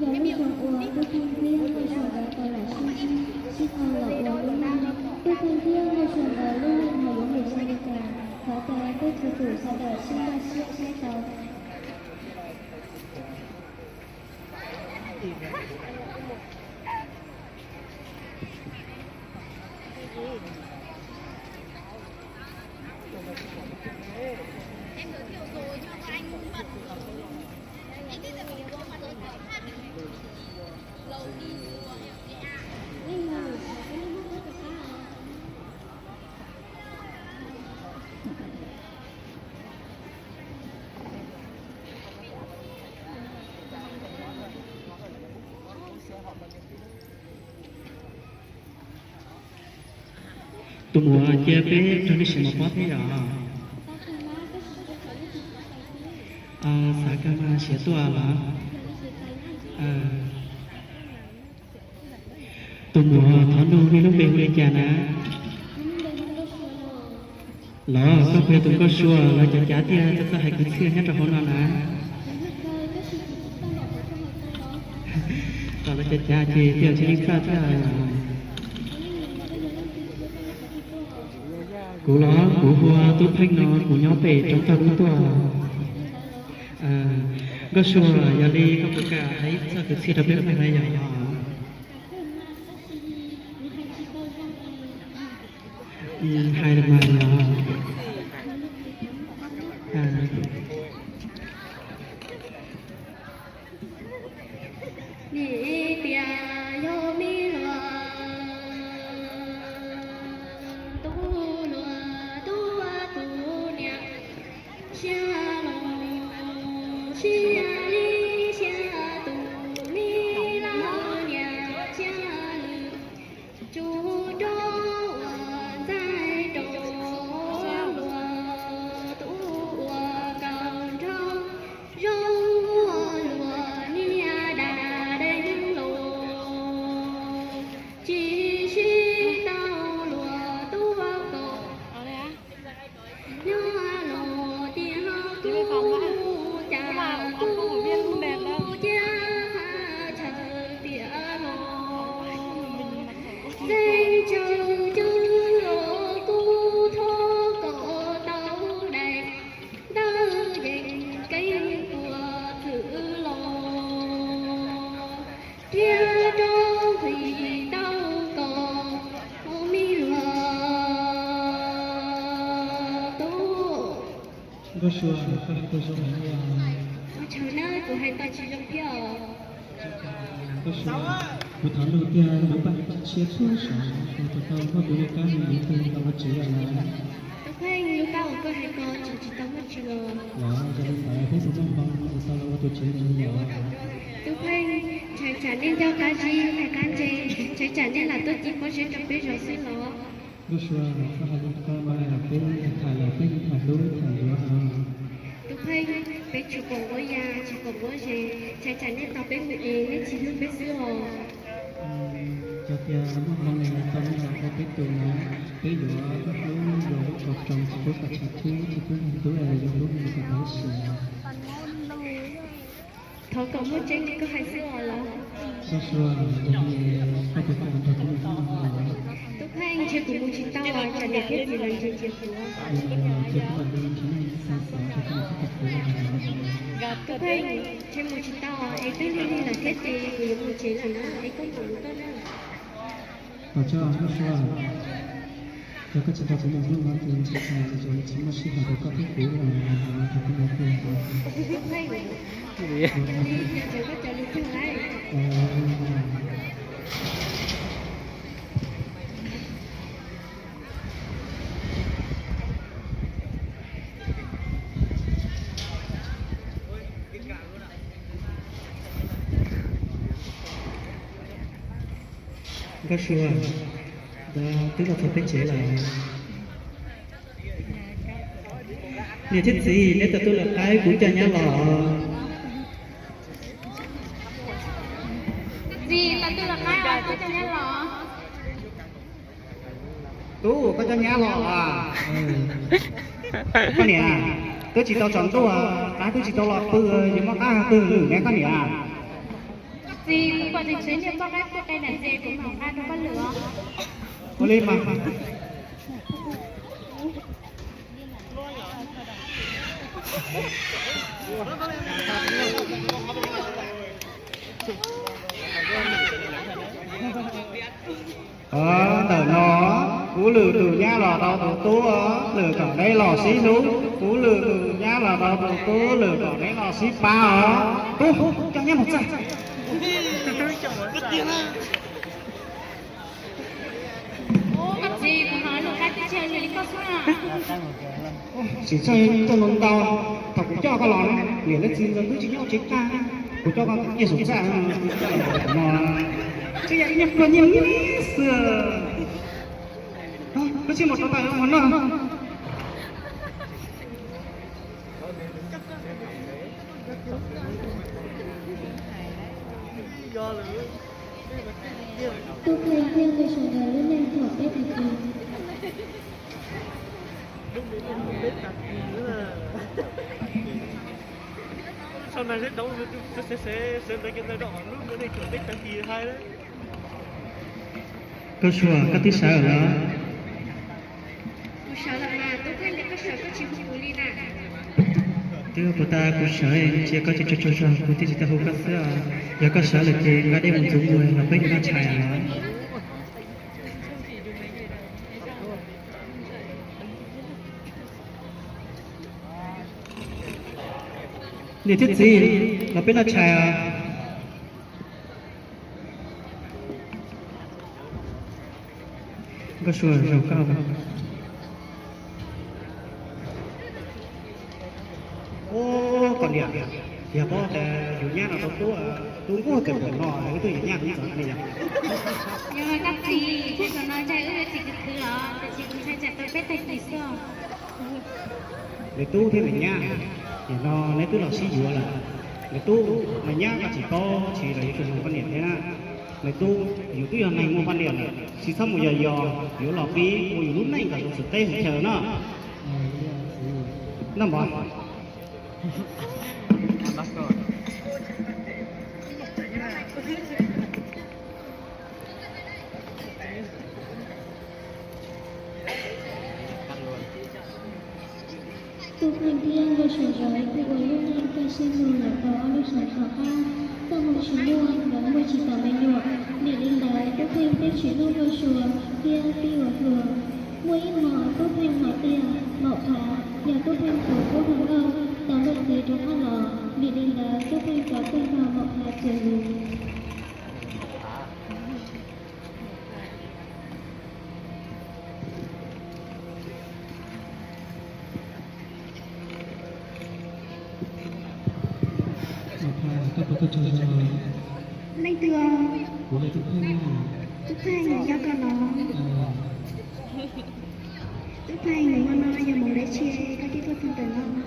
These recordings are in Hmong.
yog lub xyoo uas tub Theej thiab Nkauj Sua nkawd tau lam sib ntsib, sib tau los ua lub neej. Tub Theej thiab Nkauj Sua nkawd lub neej ho yuav mus zoo li cas, thov caw peb txhua tus sawv daws sib nkag siab saib tau. Tus muam, cia peb nrog nej sim mov pob thiab yom. Xav kawg mas, siav tuaj los. Tus muam, thov nug nej lub npe hu li cas na? Los koj puas yog tus Nkauj Sua lawv cov cav tiaj txawj txawj hais kwv txhiaj nyob rau hauv no na? Kom lawv cov cav ces tias tsis yeej txawj thiab. Kuv los kuv hu ua Tub Pheej no, kuv nyob pem roob toj dub tuaj. Nkauj Sua, yog li koj puas kam hais ib txoj kwv txhiaj rau peb mloog na yom? Hais los mas yog. Nim tias yog me luag tub, luag tub tus niam, siab los siab li siab tus me laj niam, siab lwm tsuj rog uas ntxaij rau luag tub ua kaus nrog zoo ua luag niam dab dab neeg los tsis sib tau luag tub kaus. Nyob los tias kuv cas kuv cia qha tshaw tias los txeeb tsawv cwj los kuv thov kom tau dais ntawd yeej keeb puas txwm los thiab rov nqhis tau kom me luag tub. Nkauj Sua, koj hais tau zoo heev li os. Ua tsaug nawb, kuv hais tau tsis zoo thiab os. Nkauj Sua, kuv thov nug tiag, lub paj tshiab txhua sav, kuv tau muaj tus yog kab me ntsis twg tau ua tsev lawm na? Tub Pheej, lub paj uas koj hais ko tseem tsis tau muaj tsev los. Los yog li ntawd peb puas muaj hmoo es tau los ua tus tsev no li yom? Tub Pheej, ntshai tsam nej nco qab zib nco qab ntse, ntshai tsam nej lam tuaj ci pob zeb rau peb zov xwb los. Nkauj Sua, koj hais li ko mas peb tham lawm peb tham hlub tham yuav os. Tub Pheej, peb tsis pom nquab ya tsis pom nquab ze, ntshai tsam nej tos peb mus es nej tsis hlub peb xwb os. Yog tias muaj hmoo es tau nej los ua peb tus na, peb yuav hlub hlub, yuav lub qhov roos, tsis pub kom tshav khib, tsis pub nqaij tub es yuav hlub nws kom tab sis. Thov kom muaj tseeb li koj hais xwb os los. Nkauj Sua, yog li koj puas kam nrog kuv mus hnub no los? Tub Pheej, ntshe kuv mus tsis tau os, tsam niam thiab txiv lawv ntsia ntsia kuv. Yog li ces kuv mam li nrhiav neeg xa xov rau kuv niam thiab kuv txiv. Tub Pheej, ntshe mus tsis tau os, es twb lig lig lawm thiab ces kuv yuav mus tsev lawm na, es koj mam mus koj na. Tos tso Nkauj Sua, yog koj tsis nrog kuv mus hnub no ces ntshe tsis muaj sij hawm rau koj thiab kuv lawm, rau kuv niam thiab. Tub Pheej, yog li ces koj cov lus cuag lawm. Nkauj Sua, ntawd twb los txog peb tsev lawm. Niam thiab txiv, neb tau tuaj lawv qaib kuv coj nyab los. Txiv, tau tuaj lawv qaib kuv coj nyab los. Tub, koj coj nyab los as? Koj niam, twb tsis tau tsaus ntuj, qaib twb tsis tau los pw, yuav muab qaib twg lwm ne koj niam? Txiv, kuv pom tseem tshuav niag poj qaib poj qe nram tsev, kuv mam nqa rau koj lwm os. Ua li mas. Ntawm no, kuv lwm tus nyab los rau tus tub, lwm kom neb los sib hlub. Kuv lwm tus nyab los rau tus tub, lwm kom neb los sib pab os. Tub, coj nyab mus txaj. Koj txiv, kuv hnov lus qaib tib tsis li koj xwb na. Tsis txhob tuaj ntau ntau, thaum kuv coj koj los na, niam thiab txiv nkawd twb tsis nyob tsev tag, kuv coj koj nyiaj saum txaj no, tsis yog ib nyuag pluag nyiaj xwb. Koj sim mus rau tom no. Tub Pheej thiab Nkauj Suav nkawd lub neej thaum peb tag kis. Nkauj Suav, koj twb sawv lawm los? Kuv sawv lawm mas, Tub Pheej, koj sawv koj tsis hu kuv li na. Twb ua puas tas kuv sawv, cia koj tsis tsaug tsaug zog kuv thiaj tsis tau hu koj xwb os. Yog koj sawv lawm ces nqa dej mus ntxuav muag los peb yuav noj tshais os. Niam thiab txiv, los peb noj tshais os. Nkauj Suav, zaum koj. Ub, koj niam, yog paub tias yus nyab no tau tub, tub nkuaj tias puas no wb tuaj yuav nyab ntxov li yog. Yog mas koj txiv, thaum no ntshai wb yuav txiv khwv khwv los, tiam sis kuv ntshai tsam tau peb tag kis xwb. Nws tub thiab nws nyab, nim no neb twb los sib yuav lawm. Nws tub, nws nyab koj tsis paub, tsis los yuav tsum zoo koj niam thiab na. Nws tub, yus twb yog neeg muaj poj niam lawm, tsis txhob mus yos yos, yuav los pib ua yus lub neej kom zoo xwm teb hauv chaw no. Noj mov. Tub Pheej thiab Nkauj Suav nkawd kuj ua lub neej kaj siab lug los tau ob lub xyoos tom qab. Txoj hmoo tsis muaj, nkawd muaj tsis tau me nyuam. Vim li ntawd Tub Pheej thiaj tsim muaj Nkauj Suav thiab pib ua hluas. Muaj ib hmo Tub Pheej hnov tias Maum Phav, yog Tub Pheej tus tub hluas nkauj, tau luaj txiv rov qab los. Vim li ntawd Tub Pheej rov tuaj nrog Maum Phav txuas lus. Maum Phav, koj puas tau tsaug zog? Leej twg? Kuv yog Tub Pheej. Tub Pheej, nyob koj no. Tub Pheej, hmo no yog hmoov dab tsi koj thiaj tuaj txog ntawm no?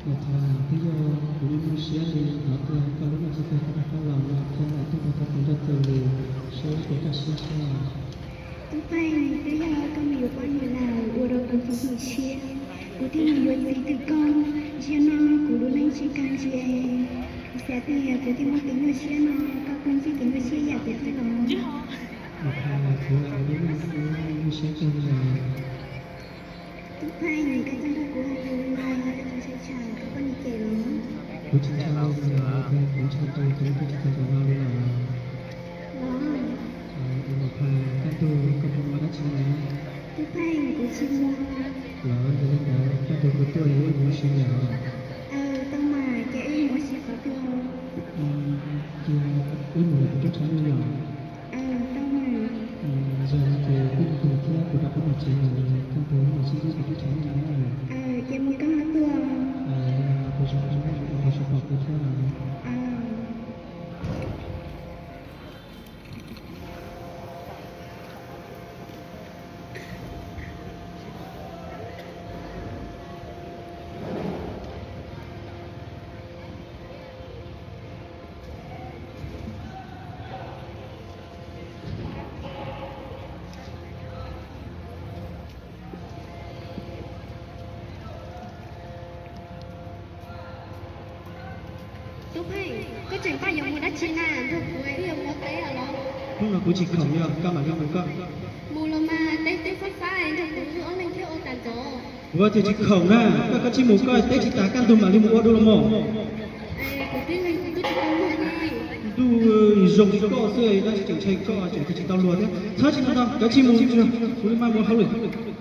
Maum Phav, twb yog kuv nyuaj nyuaj siab li hnov tias koj lub neej tsis tau rov qab los no thiab tuaj nrog koj tus nraug txuas lus, saib puas kaj siab thiab. Tub Pheej, twb yog koj mus yuav poj niam lawm ua rau kuv tu tu siab, kuv thiaj mus yuav txiv twg koj. Zaum no kuv lub neej tsis kaj ntsia, kuv xav tias kuv thiaj muaj kev nyuaj siab no, koj kuj ntsib kev nyuaj siab ib yam kuv thiab los. Maum Phav, kuv ua lub neej xwb nyuaj siab kawg li os. Tub Pheej, koj txhob nrog kuv hais lus li no, koj tseem ntshai tsam koj poj niam cem los? Kuv tsis ntshai li os, kuv ntshai rau kuv tus txiv txom nyem no li os. Los, Maum Phav, kaj ntug koj puas muaj dab tsi na? Tub Pheej, kuv tsis muaj. Los yog li ntawd kaj ntug kuv tuaj wb mus ua si yom? Tau mas, ces wb mus ua si qhov twg? Cia wb mus lawm kuv rab tshaj no yom? Tau mas. Yog no ces wb mus thiab kuv rov qab mus tsev lawm, kaj ntug wb mam sib ntsib kuv rab tshaj no na. Ces mus koj ho tuaj. Kuv zoo zoo mus ua qhov sib pom kuv thiab. Koj tseem paj yuav mus dab tsi na? Nrog kuv wb yuav mus ua teb los? Hnub no kuv tsis khoom li, koj mam li mus koj. Mus los mas, teb twb fab fab, nrog kuv wb ob leeg thiaj ua tas ntxov. Kuv tias tsis khoom na, koj kav tsij mus koj, teb tsis tas kaj ntug mam li mus ua dua los mas. Kuv tib leeg kuv twb tsis tau luag ne. Ntuj, zoo li koj xwb, dab tsi tseem ntshai koj, tseem tias tsis tau luag thiab. Txhob tsis tau ntau, kav tsij mus, kuv li mas mus hauj lwm.